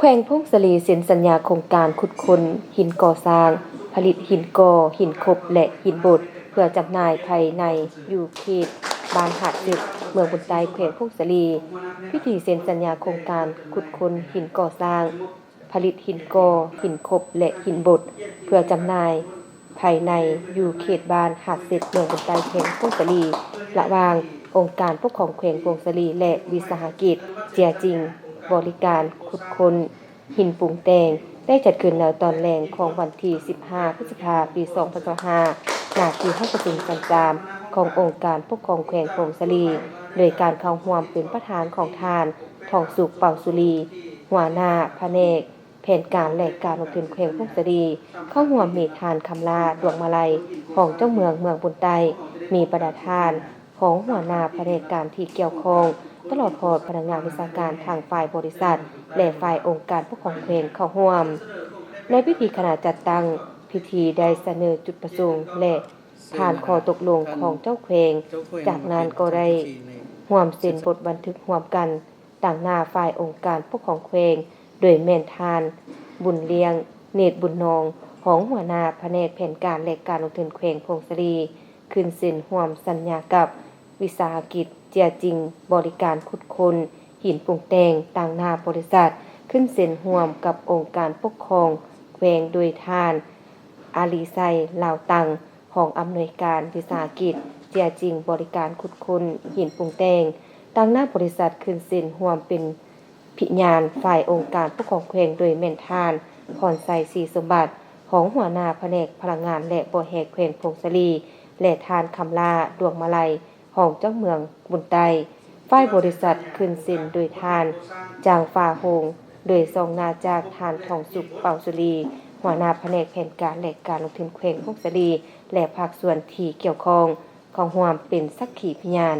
ແຂວງຜົ້ງສາລີເຊັນສັນຍາໂຄງການຂຸດຄົ້ນຫີນກໍ່ສ້າງ, ຜະລິດຫີນກໍ່, ຫີນຄົບ ແລະ ຫີນບົດ ເພື່ອຈຳໜ່າຍພາຍໃນຢູ່ເຂດບ້ານຫາດເຈັດ ເມືອງບຸນໃຕ້ ແຂວງຜົ້ງສາລີ. ພິທີເຊັນສັນຍາໂຄງການຂຸດຄົ້ນຫີນກໍ່ສ້າງ, ຜະລິດຫີນກໍ່, ຫີນຄົບ ແລະ ຫີນບົດ ເພື່ອຈຳໜ່າຍພາຍໃນຢູ່ເຂດບ້ານຫາດເຈັດ ເມືອງບຸນໃຕ້ ແຂວງຜົ້ງສາລີ ລະຫວ່າງອົງການປົກຄອງແຂວງຜົ້ງສາລີ ແລະ ວິສາຫະກິດເຈຍຈິງບໍລິການຂຸດຄົ້ນ ຫີນປຸງແຕ່ງ ໄດ້ຈັດຂຶ້ນໃນຕອນແລງຂອງວັນທີສິບຫ້າ ພຶດສະພາ ປີສອງພັນຊາວຫ້າ ໜ້າທີ່ຫ້ອງປະຊຸມຊັ້ນສາມຂອງອົງການປົກຄອງແຂວງຜົ້ງສາລີ ໂດຍການເຂົ້າຮ່ວມເປັນປະທານຂອງທ່ານ ທອງສຸກ ເປົ່າສຸລີ ຫົວໜ້າພະແນກແຜນການ ແລະ ການລົງທຶນແຂວງຜົ້ງສາລີ, ເຂົ້າຮ່ວມມີທ່ານ ຄຳຫຼ້າ ດວງມາໄລ ຮອງເຈົ້າເມືອງເມືອງບຸນໃຕ້, ມີບັນດາທ່ານ ຮອງຫົວໜ້າພະແນກການທີ່ກ່ຽວຂ້ອງ, ຕະຫຼອດຮອດພະນັກງານວິຊາການທາງຝ່າຍບໍລິສັດ ແລະ ຝ່າຍອົງການປົກຄອງແຂວງເຂົ້າຮ່ວມ. ໃນພິທີຄະນະຈັດຕັ້ງພິທີໄດ້ສະເໜີຈຸດປະສົງ ແລະ ຜ່ານຂໍ້ຕົກລົງຂອງເຈົ້າແຂວງ, ຈາກນັ້ນກໍໄດ້ຮ່ວມເຊັນບົດບັນທຶກຮ່ວມກັນ ຕາງໜ້າຝ່າຍອົງການປົກຄອງແຂວງ ໂດຍແມ່ນທ່ານ ບຸນລ້ຽງ ເນດບຸນນອງ ຮອງຫົວໜ້າພະແນກແຜນການ ແລະ ການລົງທຶນແຂວງຜົ້ງສາລີ ຂຶ້ນເຊັນຮ່ວມສັນຍາກັບວິສາຫະກິດເຈຍຈິງບໍລິການຂຸດຄົ້ນຫີນປຸງແຕ່ງ, ຕາງໜ້າບໍລິສັດຂຶ້ນເຊັນຮ່ວມກັບອົງການປົກຄອງແຂວງ ໂດຍທ່ານ ອາລີໄຊ ລາວຕັງ ຮອງອຳນວຍການວິສາຫະກິດເຈຍຈິງບໍລິການຂຸດຄົ້ນຫີນປຸງແຕ່ງ, ຕາງໜ້າບໍລິສັດຂຶ້ນເຊັນຮ່ວມເປັນ ພິຍານຝ່າຍອົງການປົກຄອງແຂວງ ໂດຍແມ່ນທ່ານ ພອນໄຊ ສີສົມບັດ ຮອງຫົວໜ້າພະແນກພະລັງງານ ແລະ ບໍ່ແຮ່ແຂວງຜົ້ງສາລີ ແລະ ທ່ານ ຄຳຫຼ້າ ດວງມາໄລ ຮອງເຈົ້າເມືອງບຸນໃຕ້. ຝ່າຍບໍລິສັດຂຶ້ນເຊັນໂດຍທ່ານ ຈາງຟ້າໂຮງ ໂດຍຊອງໜ້າຈາກທ່ານ ທອງສຸກ ເປົ່າສຸລີ ຫົວໜ້າພະແນກແຜນການ ແລະ ການລົງທຶນແຂວງຜົ້ງສາລີ ແລະ ພາກສ່ວນທີ່ກ່ຽວຂ້ອງ ເຂົ້າຮ່ວມເປັນສັກຂີພະຍານ.